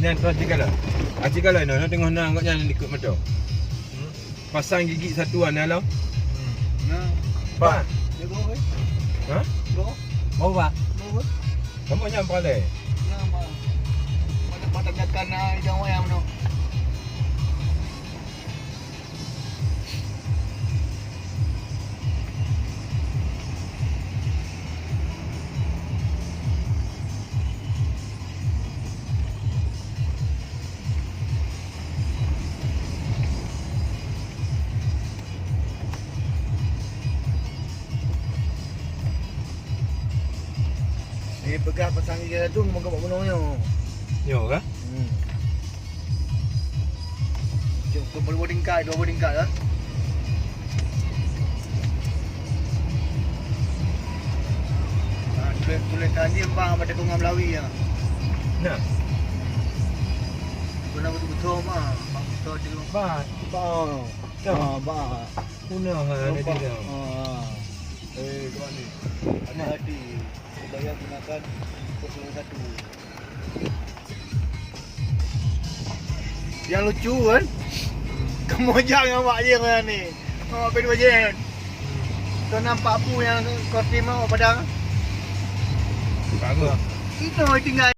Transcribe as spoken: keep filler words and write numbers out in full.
Nyan tu Acik Kala. Acik Kala nyoe, nyoe teungoh na anggota nyan likot moto. Pasang gigi satu an dalam. Nah. Bah. Jago, eh. Ha? Go. Bau, Pak. Go, eh. Kamu nyam palai. Nah, Pak. Pada, pada jakan, ah, idang wayang tu. Ni peugah pasang gigi satu, moga bak gunong nyoe. Nyoe kah? Hmm. Jom, keu dua tingkat, dua tingkat lah. Ha, tuléh, tuléh tanjim bang, pada bunga Melawi ya. Nah. Guna betul-betul mah, bang betul di rumah. Bang. Bang. Bang, bang. Guna ha, ada dia. Ha. Eh, tuan ni. Hati-hati. Supaya gunakan kosong satu. Yang lucu kan? Kamu jangan awak je kan ni. Awak pun bajen. Tu nampak bu yang kostim awak padang. Bagus. Itu tinggal.